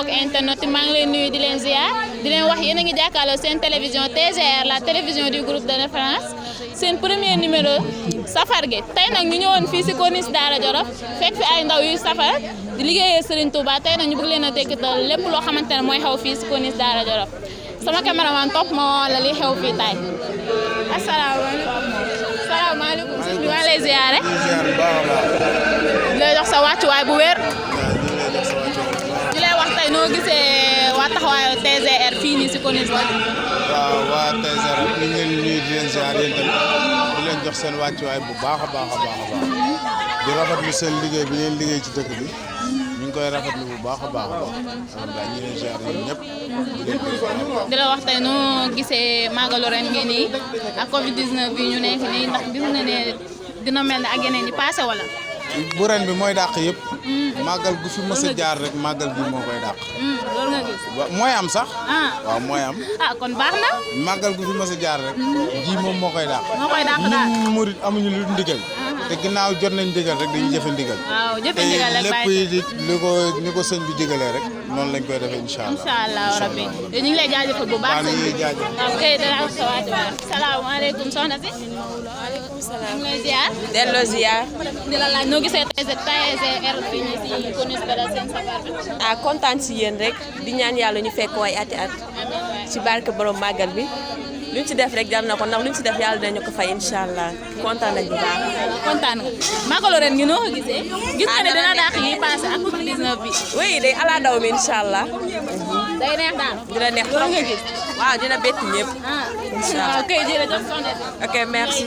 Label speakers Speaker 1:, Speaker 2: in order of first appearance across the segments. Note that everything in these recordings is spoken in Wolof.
Speaker 1: mbokk internet yi maa ngi leen nuyu di leen ziar di leen wax yéen a ngi jàkkaarloo seen télévision TGR la télévision du groupe de référence seen premier numéro safar gi tey nag ñu ñëwoon fii si Corniche Daara Jolof fekk fi ay ndaw yuy safar di liggéeyee Serigne Touba tey nag ñu bëgg leen a tekkital lépp loo xamante ne mooy xew fii si Corniche Daara Jolof sama caméraman topp ma wala li xew fii tay asalaamaaleykum sëñ bi maa lay ziare di lay jox sa wàccuwaay bu wér ñu lay wax tey noo gisee waa taxawaayu TGR fii nii si Corniche la.
Speaker 2: waaw waa TGR ñu ngi leen nuyu di leen ziar yéen tamit di leen jox seen wàccuwaay bu baax a baax di rafetlu seen liggéey bi ngeen liggéey ci dëkk bi ñu ngi koy rafetlu bu baax a baax alhamdulilah ñu leen ziar yéen ñëpp
Speaker 1: di la wax tey noo gisee màggalu ren gi nii ak Covid 19 bi ñu nekk nii ndax gis nga ne dina mel ne ak yeneen yi passé wala.
Speaker 2: bu ren bi mooy dàq yëpp. màggal gu fi mës a jaar rek màggal bi moo koy dàq.
Speaker 1: loolu nga gis.
Speaker 2: mooy am sax. waaw mooy am.
Speaker 1: kon baax na.
Speaker 2: màggal gu fi mës a jaar rek. ji moom moo koy dàq.
Speaker 1: moo koy dàq daal
Speaker 2: ñun murit amuñu lu ndigal. te ginnaaw jot nañ ndigal rek dañuy jëfe ndigal.
Speaker 1: waaw jëfe ndigal rek
Speaker 2: lépp yi ni ko sëñ bi digalee rek noonu lañ koy defee incha allah.
Speaker 1: incha allah rabbi ñu ngi lay jaajëfal bu baax.
Speaker 2: waaw ñu ngi lay jaajëfal.
Speaker 1: waaw kay dana am sa waaj waay. salaamaaleykum soxna si.
Speaker 3: waaleykum salaam.
Speaker 1: ñu ngi lay ziar.
Speaker 3: delloo ziar.
Speaker 1: di la laaj noo gisee TGR fii nii si Corniche Daara seen safar bi.
Speaker 3: kontaan si yéen rek di ñaan yàlla ñu fekk way ati at ci barke borom màggal bi luñ ci def rek jar na ko ndax luñ ci def yàlla dinañu ko fay incha allah kontaan nañ bu baax.
Speaker 1: kontaan nga màggalu ren gi noo ko gisee. gis nga ne dina dàq yi passé ak Covid 19 bi.
Speaker 3: oui day ala daw mi incha allah.
Speaker 1: day neex daal.
Speaker 3: dina neex
Speaker 1: loolu nga gis.
Speaker 3: waaw dina bett ñëpp.
Speaker 1: incha allah ok jërëjëf soxna si.
Speaker 3: ok merci.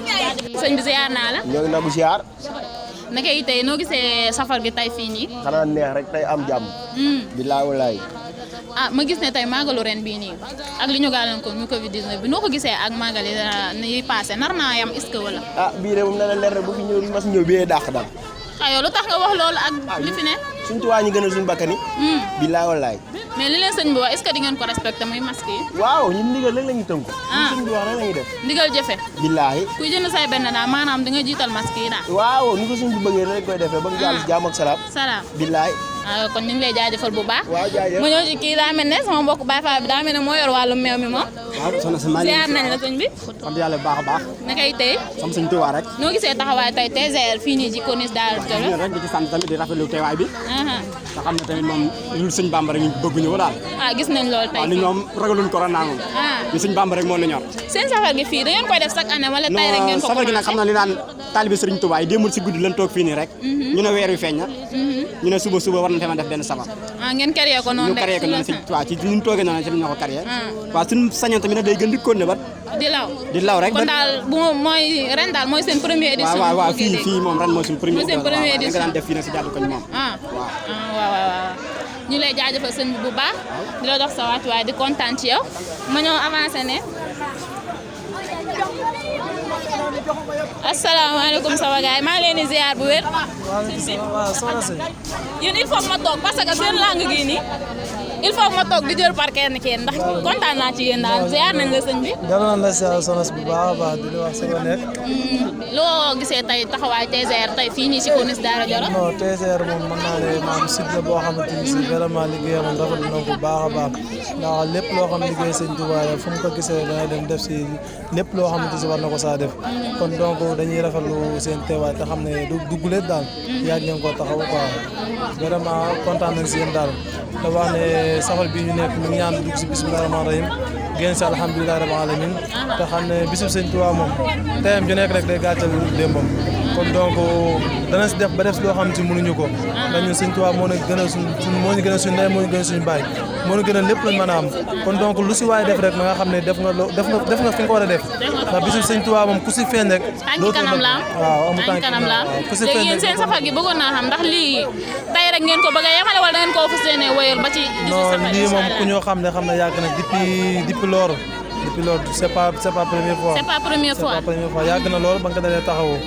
Speaker 1: sëñ bi ziar naa la.
Speaker 4: ñoo ngi nangu ziar.
Speaker 1: naka yi tey noo gisee safar gi tey fii nii.
Speaker 4: xanaa neex rek tey am jàmm. bilaay walaay.
Speaker 1: ma gis ne tey màggalu ren bii nii ak li ñu gàllankoor mu Covid 19 bi noo ko gisee ak màggal yi passé nar naa yam est-ce que wala.
Speaker 4: bii de moom na la leer rek bu fi ñëw mas ñëw bee dàq daal.
Speaker 1: yow lu tax nga wax loolu ak li fi ne.
Speaker 4: suñ tuwaa ñu gënal suñu bakkan yi. bilaay walaay.
Speaker 1: mais li leen sëñ bi wax est-ce que di ngeen ko respecté muy masque yi.
Speaker 4: waaw ñun ndigal rek la ñuy tënku. suñ bi wax rek la ñuy def.
Speaker 1: ndigal jëfe.
Speaker 4: bilaay.
Speaker 1: kuy jënd say benn daal maanaam di nga jiital masque yi daal.
Speaker 4: waaw ni ko suñ bi bëggee rek koy defee ba nga jàll si jàmm ak salaam.
Speaker 1: salaam.
Speaker 4: bilaay.
Speaker 1: kon ñu ngi lay jaajëfal bu baax.
Speaker 4: waaw jaajëf
Speaker 1: ma ñëw ci kii daa mel ne sama mbokk Baye Fall bi daa mel ne moo yor wàllu meew mi moom.
Speaker 4: waaw soxna si maa ngi
Speaker 1: ziar nañ la sëñ bi.
Speaker 4: sant yàlla bu baax a baax.
Speaker 1: nakay tey.
Speaker 4: sam suñ tuwaa rek.
Speaker 1: noo gisee taxawaay tey TGR fii nii ci Corniche Daara Jolof.
Speaker 4: rek di ci sant tamit di rafetlu teewaay bi. nga xam ne tamit moom lu sëñ Bamba rek ñu bëgguñu ko daal.
Speaker 1: gis nañ loolu tey.
Speaker 4: waaw ni ñoom ragaluñ corona moom. ñu sëñ Bamba rek moo ñu ñor.
Speaker 1: seen safar gi fii da ngeen koy def chaque année wala tey rek ngeen ko
Speaker 4: safar gi nag xam na li naan taalibe Sëriñ Tuubaa yi démul si guddi lan toog fii nii rek. ñu ne weer wi feeñ na. ñu ne suba war na fee ma def benn safar.
Speaker 1: ngeen créé ko noonu
Speaker 4: ñu créé ko noonu si waaw ci ñu toogee noonu ci ñoo ko créé. waaw suñu sañoon tamit nag day gën di continuer ba. di law rek
Speaker 1: kon daal mooy ren daal mooy seen première édition.
Speaker 4: waaw fii moom ren mooy suñu première
Speaker 1: édition mooy seen première édition
Speaker 4: nga daan def fii nag si jàddu koñ moom.
Speaker 1: waaw ñu lay jaajëfal sëñ bi bu baax di la dox sa wàccuwaay di kontaan ci yow ma ñëw avancé ne. asalaamaaleykum sama gaay maa ngi leen di ziar bu wér.
Speaker 5: waaw soxna si.
Speaker 1: yéen il faut ma toog parce que seen langue gii nii il faut ma toog di jël par kenn ndax kontaan naa ci yéen daal ziar nañ la sëñ bi.
Speaker 5: delloo nañ la ziar soxna si bu baax a baax di la wax sa nekk.
Speaker 1: loo gisee tey taxawaay TGR tey fii nii si Corniche Daara Jolof.
Speaker 5: non TGR moom mën naa ne maam site la boo xamante ni si vraiment liggéeyam rafetlu na ko bu baax a baax ndax lépp loo xam liggéey sëñ Tuubaa la fu mu ko gisee dana dem def si lépp loo xamante si war na ko saa def kon donc dañuy rafetlu seen teewaay te xam ne du dugguleet daal yàgg ngeen koo taxaw quoi vraiment kontaan nañ si yéen daal te wax ne safar bii ñu nekk ñu ngi ñaan dugg si bismillahi rahmaani rahim génn si alhamdulilahi rabbil alamin te xam ne bisub sëñ Tuubaa moom teyam ju nekk rek day gàccal démbam kon donc danañ si def ba def loo xam si mënuñu ko ndax ñun sëñ Tuubaa moo ñu gën a moo ñu gën a suñ ndey moo ñu gën a suñu baay moo ñu gën a lépp lañ mën a am kon donc lu si waay def rek na nga xam ne def nga fi nga ko war a def ndax bisub sëñ Tuubaa moom ku si feeñ rek
Speaker 1: tànki kanam la
Speaker 5: waaw amul
Speaker 1: tànki kanam la
Speaker 5: ku si feeñ
Speaker 1: léegi yéen seen safar gi bëggoon naa xam ndax lii tey rek ngeen ko bëgg a yemale wala da ngeen koo fas yéene wéyal ba ci
Speaker 5: non lii moom ku ñoo xam ne yàgg na depuis loolu c'est pas première fois.
Speaker 1: c'est pas première fois
Speaker 5: yàgg na loolu ba nga dalee taxawoo.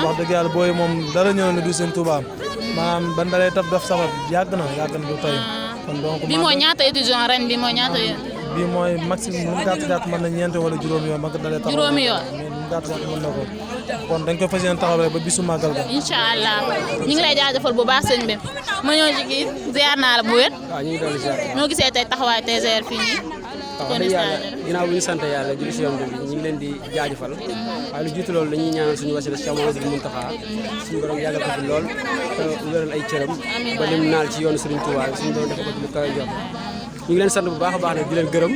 Speaker 5: wax dëgg yàlla booy moom dara ñëw na du seen Tuubaa maanaam ban dalee daf safar yàgg na du tey. kon donc
Speaker 1: bi mooy ñaata édition ren bi mooy ñaata
Speaker 5: bii mooy maximum lu mu gàtt mën na ñeent wala juróomi yoon ba nga dalee taxaw.
Speaker 1: juróomi yoon
Speaker 5: mais lu mu gàtt mën na ko kon dañ ko fas yéene taxaw rek ba bisu màggal ga.
Speaker 1: incha allah ñu ngi lay jaajëfal bu baax sëñ bi ma ñëw ci kii ziar naa la bu wér.
Speaker 6: waaw ñu ngi doon ziar.
Speaker 1: ñoo gisee tey taxawaay TGR fii nii.
Speaker 6: waaw wax dëgg yàlla ginnaaw bi ñu sant yàlla julli si yoon bi ñu ngi leen di jaajëfal waaye lu jiitu loolu dañuy ñaanal suñu wasila Cheikh Mouhamadou Mountakha suñu borom yàggal ko fi lool te wéral ay cëram ba lim naal ci yoonu Serigne Touba suñu borom dafa ko ci lu kawe jot ñu ngi leen sant bu baax a baax nag di leen gërëm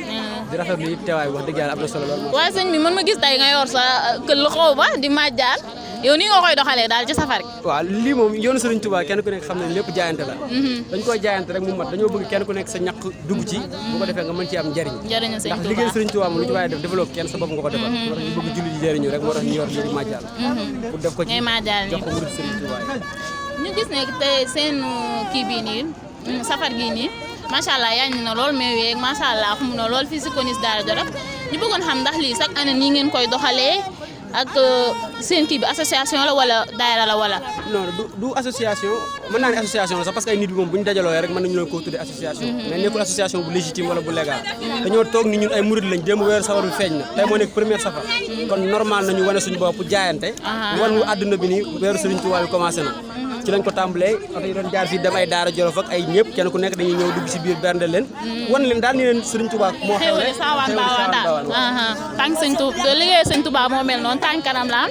Speaker 6: di rafetlu it teewaay bi wax dëgg yàlla am na solo lool.
Speaker 1: waaye sëñ bi man ma gis tey nga yor sa këll xaw ba di màjjal yow nii nga koy doxalee daal ci safar gi.
Speaker 6: waaw lii moom yoonu Serigne Touba kenn ku nekk xam ne lépp jaayante la dañ koy jaayante rek mu mat dañoo bëgg kenn ku nekk sa ñaq dugg ci bu ko defee nga mën ci am njëriñ ndax liggéey Serigne Touba moom lu ci waaye def développé kenn sa bopp nga ko defal moo tax ñu bëgg julli ji jëriñu rek moo tax ñu yor lii di màjjal pour def ko ci jox ko murid Serigne Touba
Speaker 1: ñu gis ne tey seen kii bii nii safar gii nii macha allah yaa na lool mais yeeg macha allah xum na lool fii si Konis Daara Jolof ñu bëggoon xam ndax lii chaque année nii ngeen koy doxalee ak seen kii bi association la wala daayira la wala.
Speaker 6: non du association mën naa ne association la sax parce que ay nit bi moom bu ñu dajaloo rek mën nañu leen koo tuddee association mais nekkul association bu légitime wala bu légal dañoo toog ni ñun ay murid lañ démb weeru safar bi feeñ na tey moo nekk première safar kon normal nañu wane suñu bopp jaayante wan wu àdduna bi ni weeru Serigne Touba bi commencé na ci lañ ko tàmbalee oto yi doon jaar fii dem ay Daara Jolof ak ay ñëpp kenn ku nekk dañuy ñëw dugg si biir bernde leen wan leen daal ni leen Serigne Touba moo xewle
Speaker 1: saawaan baawaan daal tànk sëñ Touba liggéey sëñ Touba moo mel noonu tànk kanam la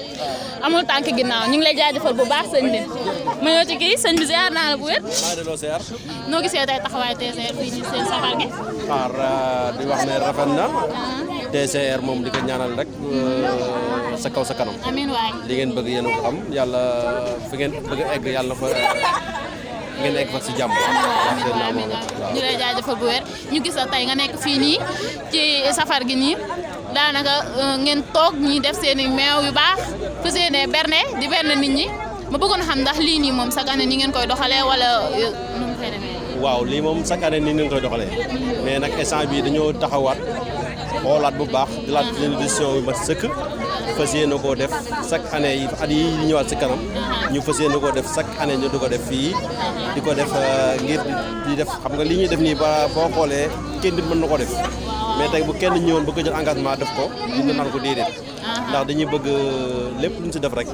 Speaker 1: amul tànk ginnaaw ñu ngi lay jaajëfal bu baax sëñ bi ma ñëw ci kii sëñ bi ziar naa la bu wér noo gisee tey taxawaay TGR fii ci seen safar gi
Speaker 7: di wax ne rafet na TGR moom di ko ñaanal rek sa kaw sa kanam
Speaker 1: amiin waay
Speaker 7: li ngeen bëgg yéen a ko am yàlla fi ngeen bëgg a egg yàlla fa ngeen egg fa si jàmm
Speaker 1: ñu lay jaajëfal bu wér ñu gis la tey nga nekk fii nii ci safar gi nii daanaka ngeen toog ñi def seen i meew yu baax fa seen berne di berne nit ñi ma bëggoon xam ndax lii nii moom chaque année ni ngeen koy doxalee wala nu mu koy demee.
Speaker 7: waaw lii moom chaque année ni ngeen koy doxalee mais nag instant bi dañoo taxawaat xoolaat bu baax di laat leen décision yu mat sëkk fas yéene koo def chaque année yi at yi ñëwaat si kanam ñu fas yéene koo def chaque année ñu di ko def fii di ko def ngir di def xam nga li ñuy def nii ba boo xoolee kenn nit mën na ko def mais tey bu kenn ñëwoon bëgg jël engagement def ko dina naan ko déedéet ndax dañuy bëgg lépp luñ si def rek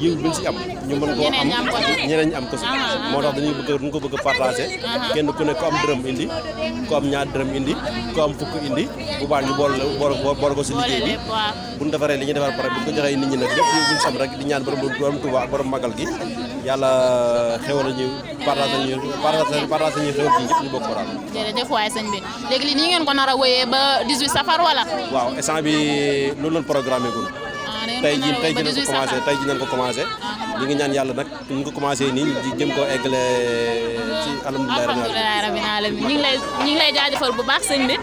Speaker 7: yiw buñ si am ñu mën koo am ñeneen ñi am ko si moo tax dañuy bëgg duñ ko bëgg a partagé kenn ku ne ko am dërëm indi ko am ñaar dërëm indi ko am fukk indi bu baax ñu boole ko si liggéey bi buñ defaree li ñuy defar pare buñ ko joxee nit ñi nag lépp buñ sam rek di ñaan borom Touba ak borom magal gi yàlla xewal nañu partagé ñu xewal gi ñëpp ñu bokk ko daal
Speaker 1: jërëjëf waay sëñ bi léegi li nii ngeen ko nar a wéyee ba 18 safar wala
Speaker 7: waaw instant bi loolu lañ programmé gun tey jii nañ ko commencé ñu ngi ñaan yàlla nag ñu ko commencé nii ñu jëm koo eggale ci
Speaker 1: alhamdulilah rabbil alamin ñu ngi lay jaajëfal bu baax sëñ bi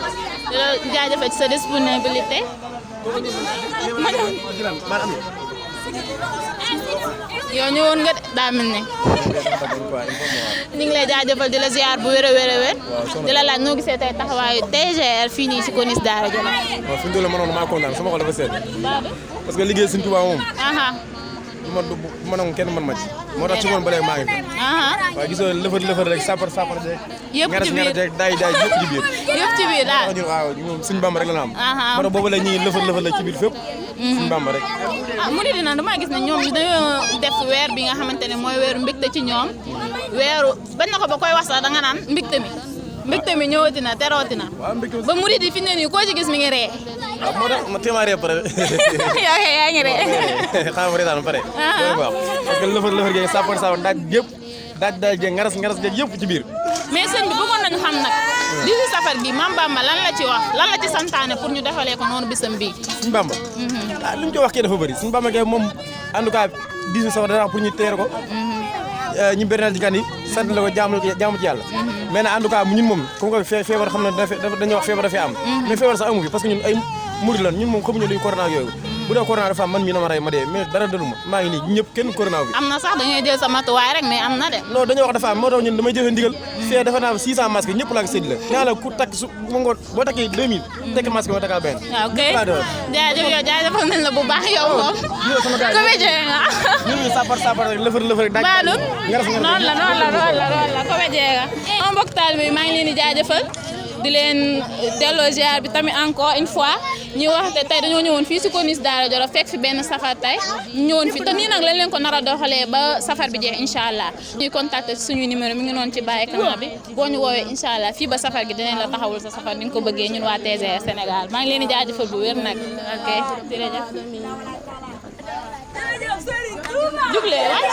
Speaker 1: di la jaajëfal ci sa disponibilité yow ñëwoon nga de daa mel ne ñu ngi lay jaajëfal di la ziar bu wér a wér a wér di la laaj noo gisee tey taxawaayu TGR fii nii ci Konis Daara Jolof.
Speaker 8: waaw fi mu toll maa kontaan sama xol dafa seet parce que liggéey Sëñ Tuubaa moom du ma nangu kenn man ma ci moo tax ci ngoon ba léegi maa ngi fi waaye gisoo lëfër rek sapar rek
Speaker 1: yëpp ci biir
Speaker 8: rek daay yëpp ci biir
Speaker 1: yëpp ci biir daal
Speaker 8: ñun waaw moom Sëñ Bamba rek la na am moo tax boobu la ñuy lëfër la ci biir fépp Sëñ Bamba rek
Speaker 1: mu di dina dama gis ne ñoom dañoo def weer bi nga xamante ne mooy weeru mbégte ci ñoom weeru bañ na ko ba koy wax sax da nga naan mbégte mi ñëwati na terooti na ba murid yi fi ne nii koo ci gis mi ngi ree
Speaker 8: waaw moo tax ma téeméer pare
Speaker 1: yaa ngi ree
Speaker 8: xaaral ma reetaan pare parce que lëfër geeg sapar daaj yëpp daaj geeg ngaras geeg yëpp ci biir
Speaker 1: mais sëñ bi bëggoon nañu xam nag di safar gi Mame Bamba lan la ci wax lan la ci santaane pour ñu defalee ko noonu bisam bii
Speaker 8: Sëñ Bamba li mu ci wax kii dafa bëri Sëñ Bamba kay moom en tout cas 18 safar dana wax pour ñu teer ko ñu bernal ci gan yi sant la ko jaamu ci yàlla mais nag en tout cas ñun moom comme que feebar xam ne dañuy wax feebar dafay am mais feebar sax amu fi parce que ñun ay murid lan ñun moom xamuñu luy corona ak yooyu bu dee corona dafa am man mii na ma rey ma dee mais dara daluma maa ngi nii ñëpp kenn corona bi
Speaker 1: am na sax dañuy jël sa matuwaay rek mais am na de
Speaker 8: non dañoo wax dafa am moo tax ñun damay jëfe ndigal fee dafa naa 600 masques ñëpp laa ko sédd la naa la ku takk su ma ngoon boo takkee 2000 tekk masque ma takkal benn
Speaker 1: waaw kay jaajëfal nañ la bu baax yow moom comédien nga
Speaker 8: ñu sapar rek lëfër rek
Speaker 1: noonu la comédien nga mbokk taalibe bi maa ngi leen di jaajëfal di leen delloo ziar bi tamit encore une fois ñuy wax te tey dañoo ñëwoon fii si corniche Daara Jolof fekk fi benn safar tey ñu ñëwoon fi te nii nag lañ leen ko nar a doxalee ba safar bi jeex incha allah ñuy contacter suñu numéro mi ngi noonu ci bas écran bi boo ñu woowee incha allah fii ba safar gi dinañ la taxawul sa safar ni nga ko bëggee ñun waa TGR Sénégal maa ngi leen di jaajëfal bu wér nag ok jërëjëf. Jugle wàcc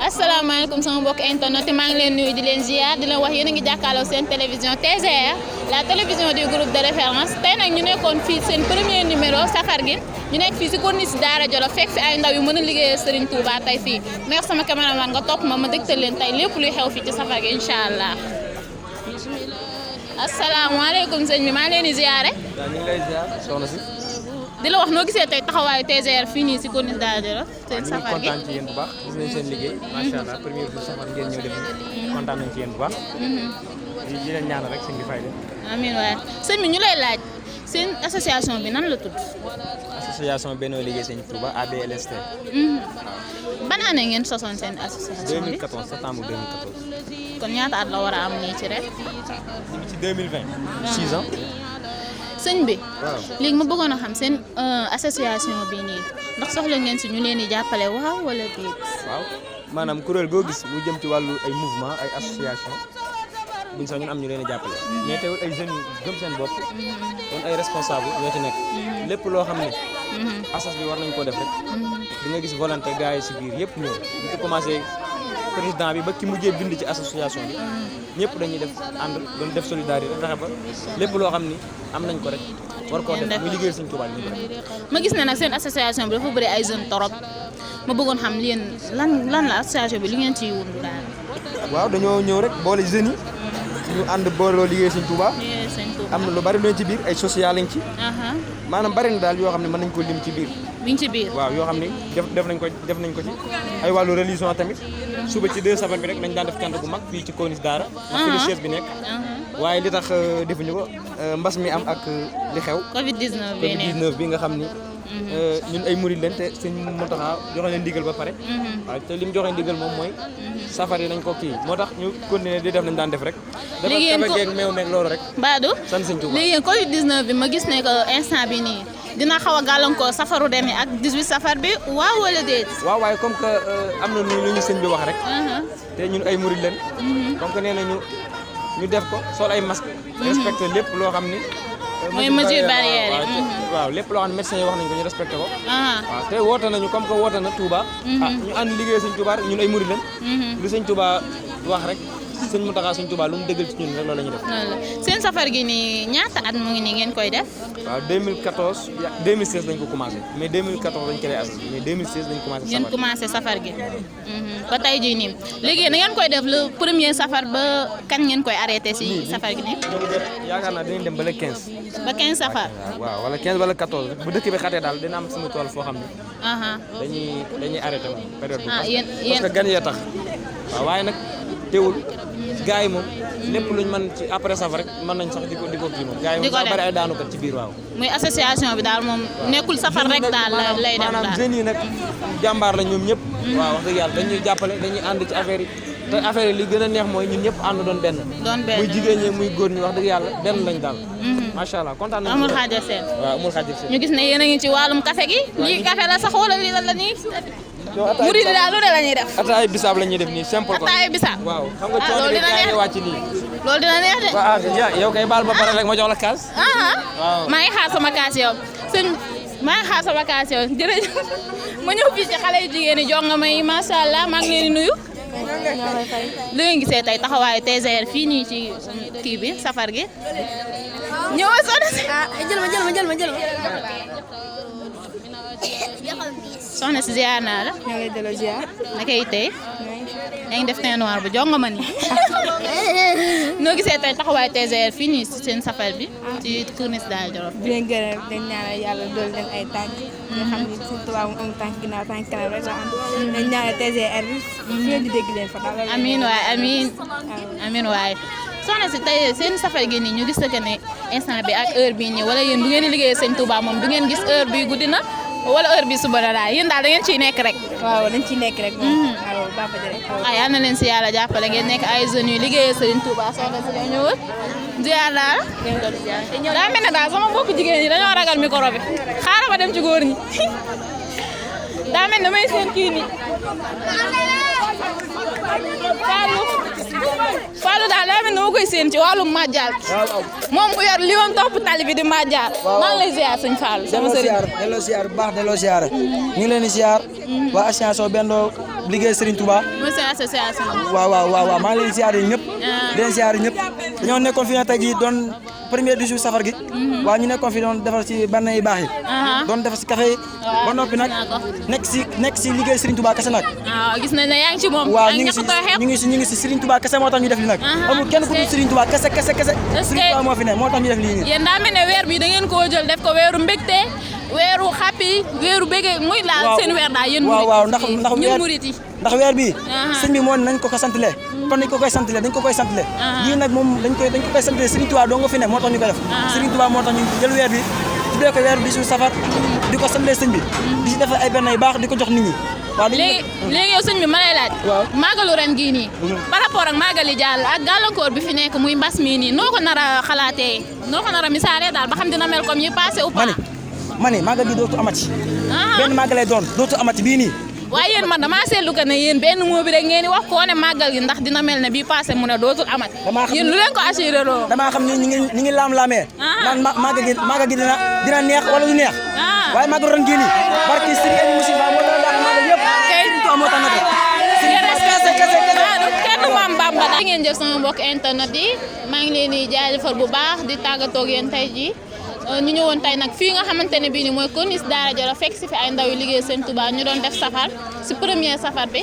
Speaker 1: asalaamaaleykum sama mbokk internet maa ngi leen nuyu di leen ziar di leen wax yéen a ngi jàkkaarloo seen télévision TGR la télévision du groupe de référence tey nag ñu nekkoon fii seen premier numéro safar gi ñu nekk fii si corniche Daara Jolof fekk fi ay ndaw yu mën a liggéeyee Serigne Touba tey fii meex sama cameraman nga topp ma dégtal leen tey lépp luy xew fii ci safar gi incha allah. asalaamaaleykum sëñ bi maa ngi leen di ziare.
Speaker 8: waaw ñu ngi lay ziar soxna si.
Speaker 1: di la wax noo gisee tey taxawaayu TGR fii nii si corniche Daara Jolof seen safar gi.
Speaker 8: ñu ngi kontaan ci yéen bu baax gis nañ seen liggéey macha allah premier jour safar ngeen ñëw def kontaan nañ ci yéen bu baax. di leen ñaanal rek sëñ bi fay leen.
Speaker 1: amiin waay sëñ bi ñu lay laaj seen association bi nan la tudd.
Speaker 8: association Benno Liggéey Sëñ Touba ABLST.
Speaker 1: ban année ngeen sosoon seen association bi
Speaker 8: 2014 septembre 2014.
Speaker 1: kon ñaata at la war a am nii ci rek.
Speaker 8: ñu ngi ci 2020. 6 ans.
Speaker 1: sëñ bi.
Speaker 8: waaw
Speaker 1: léegi ma bëggoon a xam seen association bi nii ndax soxla ngeen si ñu leen di jàppale waaw wala déet.
Speaker 8: waaw maanaam kuréel goo gis mu jëm ci wàllu ay mouvement ay association buñ sax ñun am ñu leen di jàppale. mais teewul ay jeunes yu gëm seen bopp. doon ay responsable ñoo ci nekk. lépp loo xam ne. asas bi war nañ koo def rek. di nga gis volonté gars yi si biir yëpp ñëw ñu ko commencé président bi ba ki mujjee bind ci association bi. ñëpp dañuy def ànd doon def solidarité fexe ba lépp loo xam ni am nañ ko rek war koo def muy liggéeyal Sëñ Tuubaa ñu ko def.
Speaker 1: ma gis ne nag seen association bi dafa bëri ay jeunes torop ma bëggoon xam leen lan la association bi li ngeen ciy wundu daal.
Speaker 8: waaw dañoo ñëw rek boole jeunes yi ñu ànd booloo liggéey Sëñ Tuubaa. am na lu bari lu ci biir ay social lañ ci. maanaam bari na daal yoo xam ne mën nañ ko lim ci biir.
Speaker 1: biñ ci biir
Speaker 8: waaw yoo xam ne def nañ ko ci ay wàllu religion tamit. suba ci 2 safar bi rek dañ daan def cant bu mag fii ci corniche Daara. ndax fi la siège bi nekk. waaye li tax defuñu ko mbas mi am ak li xew.
Speaker 1: Covid 19
Speaker 8: bi nga xam ni. ñun ay murid leen te Sëñ Muntaxa joxe leen ndigal ba pare. waaw te li mu joxe ndigal moom mooy. safar yi nañ ko kii moo tax ñu continuer di def nañ daan def rek.
Speaker 1: léegi yéen
Speaker 8: dafa geeg meew meeg loolu rek.
Speaker 1: Badou
Speaker 8: sant Sëñ Tuubaa
Speaker 1: léegi yéen Covid 19 bi ma gis ne que instant bi nii dina xaw a gàllankoor safaru dem ak 18 safar bi waaw wala déet.
Speaker 8: waaw waaye comme que am na lu ñu sëñ bi wax rek. te ñun ay murid leen. comme que nee na ñu def ko sol ay masque respecté lépp loo xam ni.
Speaker 1: mooy mesure barrière yi.
Speaker 8: waaw lépp loo xam ne médecins yi wax nañ ko ñu respecté ko. waaw te woote nañu comme que woote na Touba. ñu ànd liggéey Sëñ Touba ñun ay murid leen. lu Sëñ Touba wax rek Sëñ Mountakha Sëñ Touba lu mu dëggal ci ñun rek loolu la ñuy def.
Speaker 1: seen safar gi nii ñaata at mu ngi nii ngeen koy def.
Speaker 8: waaw 2014 2016 lañ ko commencé mais 2014 lañ créé association mais 2016 lañ commencé.
Speaker 1: ngeen commencé safar gi. ba tey jii nii léegi na ngeen koy def le premier safar ba kañ ngeen koy arrêté si safar gi nii.
Speaker 8: yaakaar naa dinañ dem ba le 15.
Speaker 1: ba 15 safar.
Speaker 8: waaw wala 15 wala 14 bu dëkk bi xatee daal dina am suñu tool foo xam ne. dañuy arrêté moom période bu parce que gan yee tax waaw waaye nag teewul gars yi moom lépp luñ mën ci après safar rek mën nañ sax di ko kii moom gars yi moom daa bari ay daanukat ci biir waaw.
Speaker 1: muy association bi daal moom nekkul safar rek daal lay def daal
Speaker 8: maanaam jeunes yi nag jàmbaar la ñoom ñëpp. waaw wax dëgg yàlla dañuy jàppale dañuy ànd ci affaire yi te affaire yi li gën a neex mooy ñun ñëpp ànd doon benn. muy jigéen ñi muy góor ñi wax dëgg yàlla benn lañ daal. macha allah kontaan nañu.
Speaker 1: amul xaajal seen.
Speaker 8: waaw amul xaajal seen.
Speaker 1: ñu gis ne yéen a ngi ci wàllum café gi. lii café la sax wala lii la nii. murid daal lu ne la ñuy def.
Speaker 8: ataay bisaab la ñuy def nii simple ko.
Speaker 1: ataay bisaab.
Speaker 8: waaw xam nga coono bi gaa ngi wàcc nii.
Speaker 1: loolu dina neex de.
Speaker 8: waaw yow kay baal ba pare rek ma jox la kaas.
Speaker 1: waaw maa ngi xaar sama kaas yow sëñ maa ngi xaar sama kaas yow jërëjëf ma ñëw fii ci xale yu jigéen ñi jonga may macha allah maa ngi leen di nuyu. li ngeen gisee tey taxawaayu TGR fii nii ci kii bi safar gi ñëwal soxna si. jël ma. soxna si ziar naa la.
Speaker 9: ñoo ngi delloo ziar.
Speaker 1: naka yi tey. yaa ngi def teint noir bu jonga ma nii. noo gisee tey taxawaayu TGR fii nii ci seen safar bi. ci corniche Daara Jolof.
Speaker 9: di leen gërëm dañ ñaanal yàlla dool leen ay tànk. nga xam ni Sëñ Tuubaa mu am tànk ginnaaw tànk kanam rek la am. dañ ñaanal TGR bi. fi leen di dégg leen fa daal.
Speaker 1: amiin waay amiin waay. soxna si tey seen safar gi nii ñu gis que ne instant bi ak heure bii nii wala yéen bu ngeen di liggéeyee sëñ Touba moom du ngeen gis heure bi guddi na wala heure bi suba la daal yéen daal da ngeen ciy nekk rek.
Speaker 9: waaw dañ ciy nekk rek moom. waaw baax na rek.
Speaker 1: yal na leen si yàlla jàppale ngeen nekk ay jeunes yu liggéeyee sëñ Touba soxna si ñoo ñëwoon. ziar daal. daa mel ne daal sama mbokku jigéen ñi dañoo ragal micro bi xaaral ma dem ci góor ñi daa mel ne may seen kii nii Fallou daal daa mel ne ma koy seen ci wàllum màjjal moom mu yor li woon topp tali bi di màjjal. maa ngi lay ziar sëñ Fallou sama sëriñ.
Speaker 10: delloo ziar bu baax delloo ziar ñu ngi leen di ziar waa association Benno liggéey Serigne Touba.
Speaker 1: mooy seen association.
Speaker 10: waaw maa ngi leen di ziar yi ñëpp. di leen ziar yi ñëpp dañoo nekkoon fi ne tey jii doon premier 18 safar gi. waaw ñu nekkoon fi doon defar ci benn yu baax yi. doon defar ci café yi. ba noppi nag nekk si liggéey Serigne Touba kese nag.
Speaker 1: waaw gis nañ ne yaa ngi ci moom.
Speaker 10: waaw ñu ngi si Serigne Touba kese moo tax ñu def li nag. amul kenn ku dul Serigne Touba kese. Serigne Touba moo fi ne moo tax ñu def lii nii.
Speaker 1: yéen daa mel ne weer bi da ngeen koo jël def ko weeru mbégte weeru xappi weeru bége muy laal seen weer daal yéen.
Speaker 10: waaw ndax
Speaker 1: ñun murit yi
Speaker 10: ndax weer bi sëñ bi moo nañ ko santale kon dañ ko koy santale lii nag moom dañ ko koy santale Serigne Touba doo nga fi ne moo tax ñu koy def Serigne Touba moo tax ñu jël weer bi tuddee ko weeru 18 safar di ko santale sëñ bi di ci def ay benn yu baax di ko jox nit ñi. waaw
Speaker 1: léegi yow sëñ bi ma lay laaj. waaw màggalu ren gii nii. par rapport ak màggali jàll ak gàllankoor bi fi nekk muy mbas mii nii noo ko nar a xalaatee noo ko nar a misaalee daal ba xam dina mel comme yi passé ou pas.
Speaker 10: ma ne màggal gi dootu amati. benn màggal lay doon dootu amati bii nii.
Speaker 1: waaye yéen man damaa seetlu que ne yéen benn moo bi rek ngeen di wax koo ne màggal gi ndax dina mel ne bii passé mu ne dootul amati. yéen lu leen ko assuré loo.
Speaker 10: damaa xam ne ñu ngi laam-laamee. naan màggal gi dina neex wala du neex. waaye màggal ren gii nii barki Serigne Aliou Moussa moo tax daal màggal yëpp. Serigne Touba moo tax nag.
Speaker 1: kenn maam Bamba daal. ngeen jëf sama mbokk internet yi maa ngi leen di jaajëfal bu baax di tàggatoo ak yéen tey jii ñu ñëwoon tey nag fii nga xamante ne bii nii mooy corniche Daara Jolof fekk si fi ay ndaw yu liggéey sëñ Touba ñu doon def safar si premier safar bi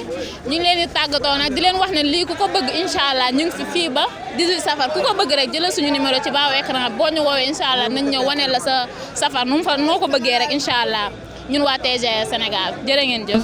Speaker 1: ñu ngi leen di tàggatoo nag di leen wax ne lii ku ko bëgg incha allah ñu ngi fi fii ba 18 safar ku ko bëgg rek jëlal suñu numéro ci baaw écran boo ñu woowee incha allah nañ ñëw waneel la sa safar nu mu fa noo ko bëggee rek incha allah ñun waa TGR Sénégal jërë ngeen jëf.